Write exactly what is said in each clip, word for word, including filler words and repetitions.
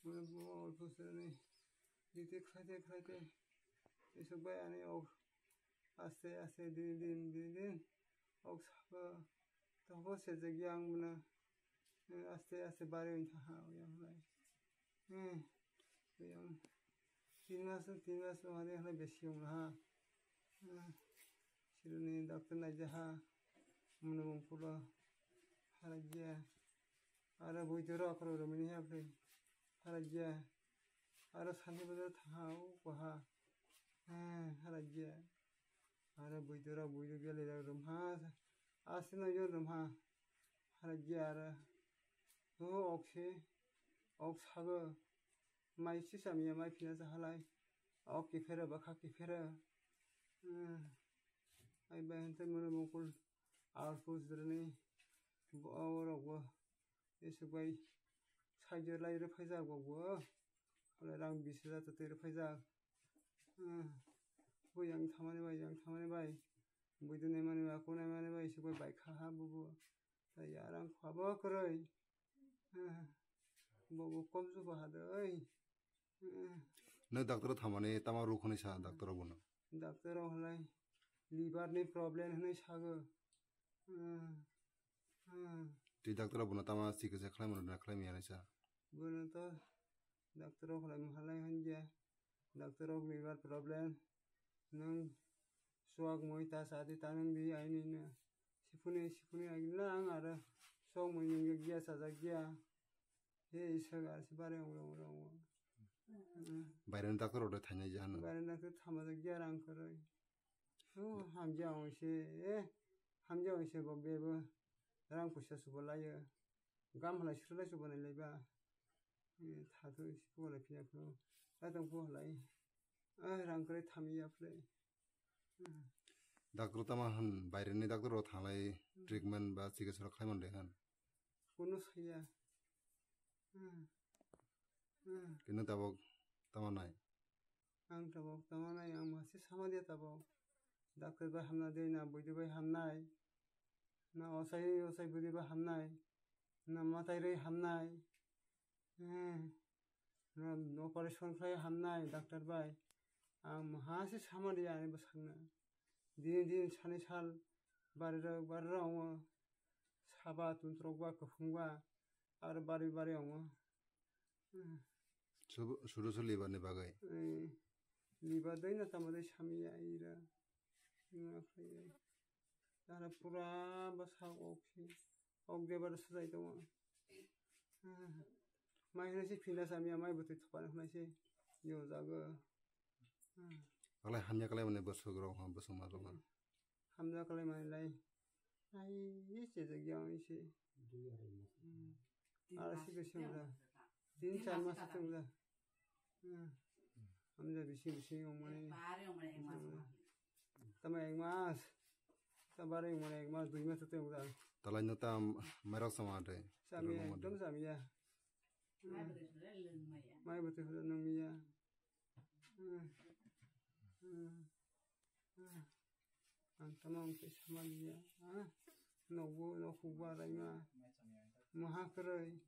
Mane bo olpo sani dite khlaite khlaite esok bai ani ok aste aste din din din din ok sabo tobo sejak yang mane aste aste bari wng thaha yang lai. Hmm. Yang tin mas tin mas wngmani halai besi wng ha. Hmm. Sironi doctor naijaha mane wng pulo halai jia. Aro buidoro akhoro romani haphre. Harajya. Aro santi bazar thaha o koha. Harajya. Aro buidoro buido beli romha. Asino yo romha. Harajya aro. O okse. Ok sago. Mai sisamiya mai phina sa halai. Ok kiphera bakha kiphera. Ai bai hante mano mokol. Alpus drani. Bo rok bo. Esok bai saijo lai rw phaijak bo bo. Hwnwi rang bis hajar twtwi rw phaijak. Bo yang thamani bai, yang thamani bai. Buidu naimani bai, aku naimani bai, esok bai bai kha ha bo bo. Tai ya rang khwa bo kwrwi. Bo bo kom su bo ha doi. Nw doctor thamani tama ruk hwnwi sa doctor bono. Doctor rok hwnlai liver ni problem hwnwi sago. Twi doctor rok bono tama chikitsa khlai mano na khlai maya sa. Bono to doctor rok hwnlai mahalai hwnjya. Doctor rok liver problem. Nwng suak mui ta sa di ta nwng di aini no. Sifuni sifuni agila ang aro suak mui nwng gya sajak gya. He Ishwar asi bare ong rong rong. Baireni doctor rok thainai jahano. Baireni doctor thamajak ya rang kwrwi. Oh, hamja ong se, eh, hamja ong se bo bebo rang puisa subo layo. Gam halai srwlai subo nai laiba. Eh, thatu isi pugo lai phiya phuru. Lai tong pugo lai. Ah, rang kwrwi thami ya phre. Doctor tama hwn, baireni doctor rok thanglai treatment ba chikitsa rok khlai mano de hwn. Kunu saya. Kini tabok tama nai. Ang tabok tama nai, ang masi sama dia tabok. Doctor bai hamna de na, buidu bai hamnai. Na osai, osai buidu bai hamnai. Na matai rwi hamnai. Hmm. Na operation khlai hamnai doctor bai. Ang maha se sama di ani bwsakno. Dini din sani sal bari rok bari rok wngo. Saba tuntrok ba kwphwng ba aro bari bari wngo. Hmm. Sudu sudu liver ni bagwi. Eh, liver dai na tamo dai samiya ira. Aro pura bwsa ok se. Ok de bar sajai tongo. Mai hwnwi se phinda samya mai bwtwi thupana hwnwi se yojago. Aklai hamya kalai mani bwswk rok ha bwswk ma rok ha. Hamya kalai mani lai. Ai se je gyang se. Ara se bwswk da. Tin char mas se tong da. Hamya bisi bisi ongmani. Tama ek mas. Bari mane ek mas dui mas tei wngda. Talai no tam merok sama de. Sami ekdom sami ya. Mai bwtwi hura nung ya. Ang tamo ang tei sama ya. Nokbo nok hukba raima. Maha kwrwi.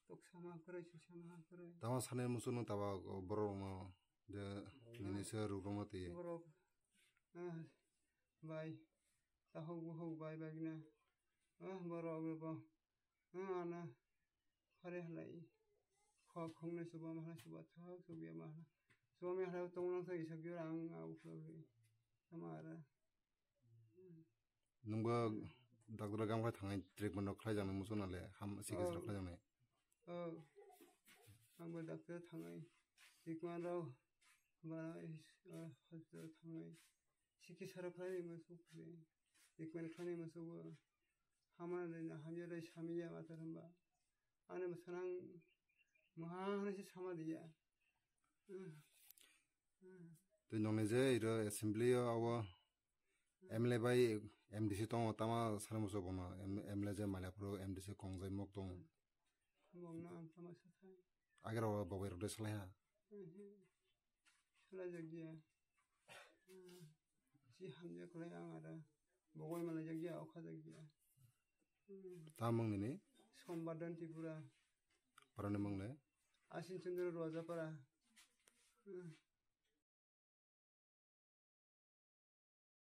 Tok sama kwrwi, si sama kwrwi. Tamo sani musu no taba borok no je nini se ruk rok no twi. Borok, ah, bai, tahok buhok bai bagina. Ah, borok rok, ah, ana, phare halai. Khok khongnai suba mahla suba thok, subiya mahla. Suba mahla tong nang sa isa gyur ang, ah, ukhla ui. Tamo ara. Nwngbo doctor gam khlai thangnai treatment rok khlai jaknai muchung nale ham sikis rok khlai jaknai. Oh. Angbo doctor thangnai treatment rok ba hospital thangnai sikisa rok khlai muchung khlai treatment khlai muchung bo hama dai na hamya dai samiya matar hamba ani musanang maha hwnwi se sama diya. Tei nongni je iro assembly o abo M L A bai M D C tongo tama sani muchung bono M L A je Mailaphuru M D C kongjai mok tongo. Bongno ang tama sathai. Agero bo bai rok de salai ha. Salai jagya. Si hamya kwlai ang ara. Bogoi malai jagya okha jagya. Tamang nini? Sombadan Tripura. Parani mung le? Asin Chandra Rojapara.